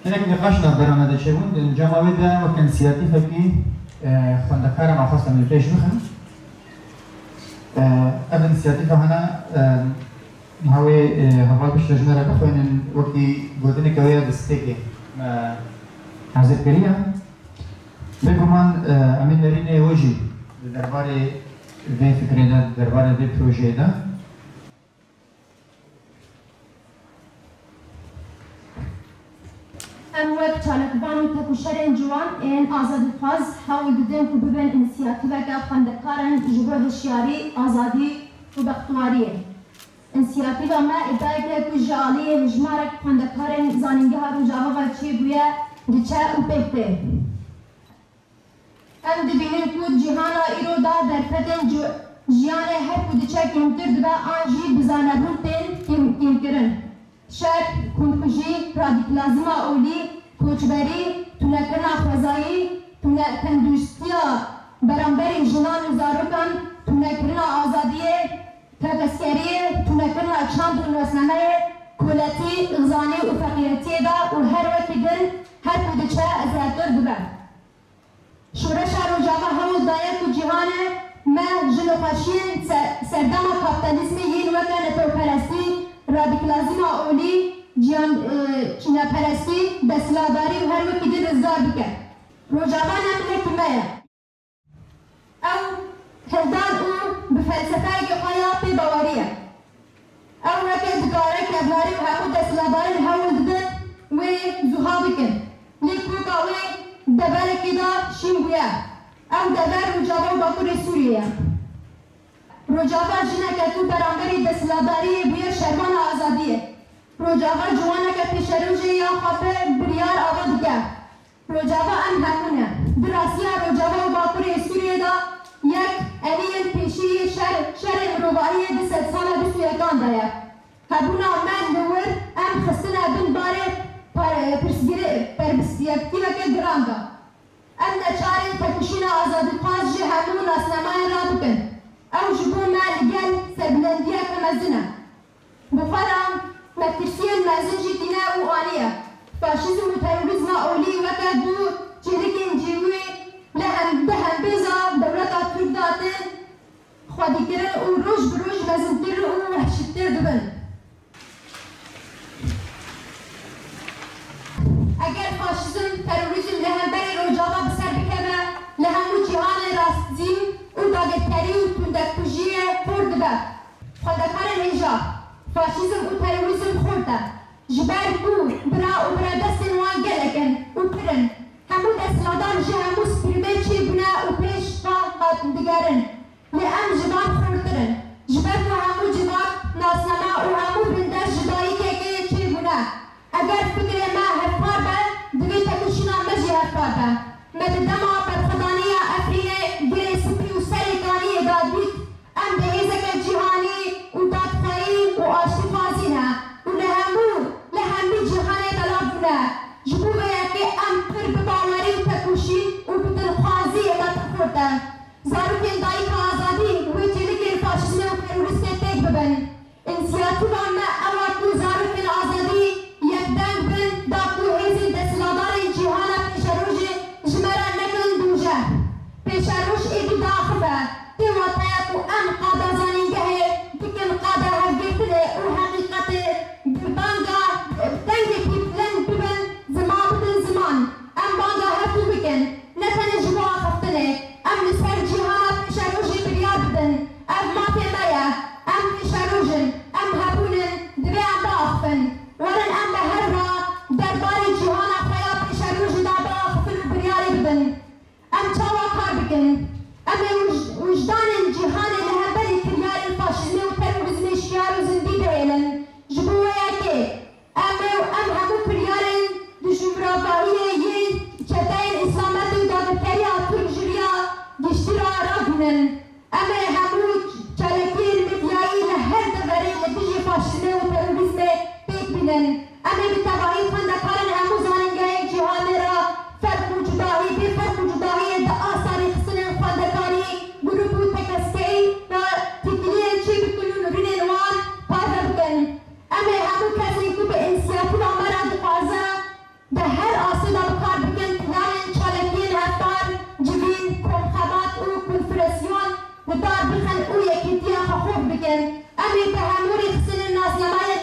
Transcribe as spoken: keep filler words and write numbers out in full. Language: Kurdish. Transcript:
Hinek nîqaş navbera me de çêbûn. Di encama wê de weke însiyatîfekî, e, xwendekaran axwestin min pêş bixin. E, ev însiyatîfa hene, e, niha wê, e, heval bişire ji me re bixwînin, wekî gotineke wê ya di stêkê me hazir kiriye. Bêguman, e, em ê nerînê wê jî di derbarê vê fikrê de, di derbarê vê projeyê de. Em wek çalakvan û tekoşerên ciwan ên azadîxwaz hewl didin ku bibin însiyatîveke xwendekarên ji bo hişyarî, azadî û bextewariyê. Însiyatîva me îdiayek e ku ji aliyê hejmarek xwendekarên Zanîngeha Rojava ve çêbûye, diçe û pêk tê. Em dibînin ku cîhana îro de derfetên ji-, jiyanê her ku diçe kêmtir dibe an jî bi zanebûn tên kêm-, kêmkirin. Şer, xwendkujî, radîkalîzma olî, koçberî, tunekirina xwezayî, tune-, tenduristiya beramberî jinan û zarokan, tunekirina azadiyê, teveskeriyê, tunekirina çand û nasnameyê, koletî, xizanî û feqîretiyê de û her wekî din her ku diçe zêdetir dibe. Şoreşa Rojava hewl daye ku cîhanê me ji nexweşiyên se-, serdema kapîtalîzmê yên weke netewperestî, radîkalîzma olî, ciyan, e, çînaperestî, desthilatdarî û her wekî din rizgar bike. Rojava ne milekî me ye. Ew hildar û bi felsefeyeke xwe ya pêbawerî ye. Ew weke dikare kevlarî û hemû desthilatdarên hewl didin wê zuha bikin. Lê koka wê deverekê de şîn bûye. Ew dever Rojava û Bakurê Sûriyê ye. Rojava jineke ku beramberî desthilatdariyê bûye şervana azadiyê. Rojava ciwaneke pêşerojê ya xwe bi biryar ava dike. Rojava em hemû ne. Di rastiya Rojava û Bakurê Sûriyê de yek eliyên pêşî yê şer, şerê mirovahiyê di sedsala bîst û yekan de ye. Hebûna me li wir em xistine bin barê par-, pirsgirê-, berpirsiyetiyeke giran de. Em neçarên tekoşîna azadîxwaz ji hemû nasnamayên re bikin. Ew ji bo me li gel serbilendiyeke mezin e. Bi xwe re metirsiyên mezin jî tîne û aniye. Faşîzm û terorîzma olî weke du çêlikên cêwî li hem-, di hembêza dewleta Tirk de tên xwedîkirin û roj bi roj mezintir û wehşîtir dibin. Eger faşîzm, terorîzm li hemberî Rojava bi ser bikeve, li hemû cîhanê rastî û dagirkerî û tundekujiyê xurt dibe. Xwendekarên hêja, faşîzm û terorîzm xurt e. Ji ber ku bira û biradestên wan gelek in û pir in. Hemû desthilatdan ji hemû spîrmê çêbûne û pêş ve hatin digerin. Lê em ji van xurtir in. Ji ber ku hemû civak nasname û hemû bindest ji dayikekê çêbûne. Eger fikrê me hevpar be, divê tekoşîna me jî hevpar be. Me di dema berxwedaniya Efrînê, Girê Spî û Serê Kaniyê de dît, em bi hêzeke cîhanî û dadxweyî û aştîxwazî ne û li hemû, li hemî cîhanê belav bûne. Ji bo vê yekê em pir bi bawerî û tekoşîn û bi dilxwaziyê me pir xurt e. Zarokên dayika azadî wê çêlikên faşîzmê û terorîstê têk bibin. Însiyatîfa me ew e ku zarokên azadî yekdeng bin, da ku hêzên desthilatdarên cîhana pêşerojê ji me re nekin dûje. Pêşeroj êdî diaxive. Tê wateya ku em qada zanîngehê bikin qada hevgirtinê û heqîqetê bi banga, bi dengekî bilind bibin, ziman bidin ziman. Em banga hevdû bikin. Ne tenê ji bo axiftinê, em li ser cîhana pêşerojê biryar bidin. Ev mafê me ye. Em pêşeroj in, em hebûn in, divê em biaxifin. Werin em bi hev re derbarê cîhana xwe ya pêşerojê de biaxifin û biryarê bidin. Em çawa kar bikin? Em ê wij-, wijdanên cîhanê li hemberî kiryarên faşîzmê û terorîzmê şiyar û zindî bihêlin. Ji bo wê yekê, Em ê û em hemû kiryarên dijmiravahiyê yên çeteyên îslametê û dagirkeriya Tirk ji riya giştî re ragihînin. Em ê hemû çalakiyên medyayî li her deverê li dijî faşîzmê û terorîzmê pêk bînin. Em ê bi tevahî xwendekarên hemû zanîngehên cîhanê re ferq û cudahî, bê ferq û cudahiyê di asta rêxistinên xwendekarî, grûp û tekeskeyî re têkiliyên çêbikin û nûrînên wan parve bikin. Em ê hemû kesên ku bi însiyatîfa me re dixwaze, di Yekîtiya xwe xurt bikin. Em ê bi hemû rêxistinên nasnameyê